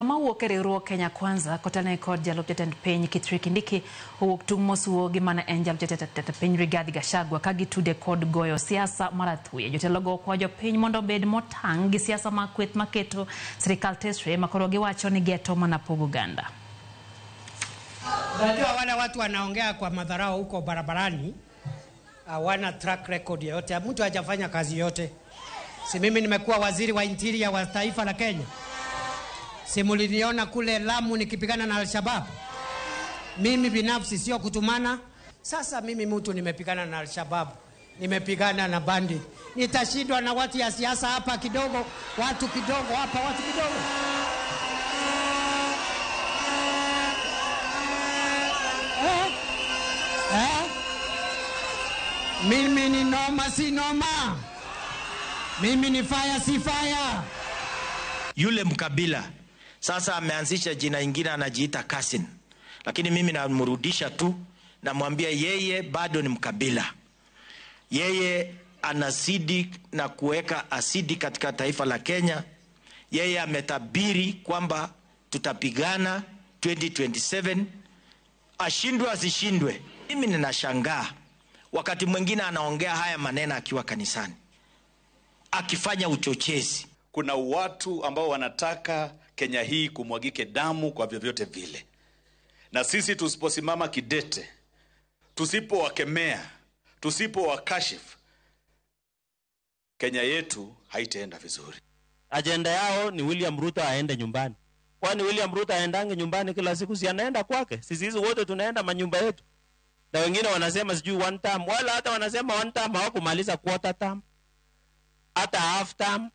Mawuok e riwruok Kenya Kwanza kotelne kod jalup jatend piny Kithure Kindiki owuok tung' mosuo gi mana en jalup jatend piny Rigathi Gachagua ka gitude kod goyo siasa mar athuye. Jotelogo okwayo jopiny mondo obed motang' gi siasa mag kweth maketo sirikal tesre makoro giwacho ni geto mana pogo oganda. Unajua wale watu wanaongea kwa madharau huko barabarani hawana track record yoyote, mtu hajafanya kazi yote. Si mimi nimekuwa waziri wa interior wa taifa la Kenya? Si muliniona kule Lamu nikipigana na Al-Shabaab? Mimi binafsi sio kutumana. Sasa mimi mtu nimepigana na Al-Shabaab, nimepigana na bandit, nitashindwa na watu ya siasa hapa kidogo, watu kidogo hapa, watu kidogo? Eh? Eh? Mimi ni noma si noma, mimi ni fire si fire. Yule mkabila sasa ameanzisha jina ingine, anajiita Kasin, lakini mimi namrudisha tu, namwambia yeye bado ni mkabila. Yeye anazidi na kuweka asidi katika taifa la Kenya. Yeye ametabiri kwamba tutapigana 2027, ashindwe asishindwe. Mimi ninashangaa wakati mwingine anaongea haya maneno akiwa kanisani, akifanya uchochezi. Kuna watu ambao wanataka Kenya hii kumwagike damu kwa vyovyote vile, na sisi tusiposimama kidete, tusipowakemea, tusipowakashifu, Kenya yetu haitaenda vizuri. Ajenda yao ni William Ruto aende nyumbani. Kwani William Ruto aendange nyumbani kila siku? Si anaenda kwake? Sisi hizi wote tunaenda manyumba yetu. Na wengine wanasema sijui one term, wala hata wanasema one term hawakumaliza quarter term, hata half term.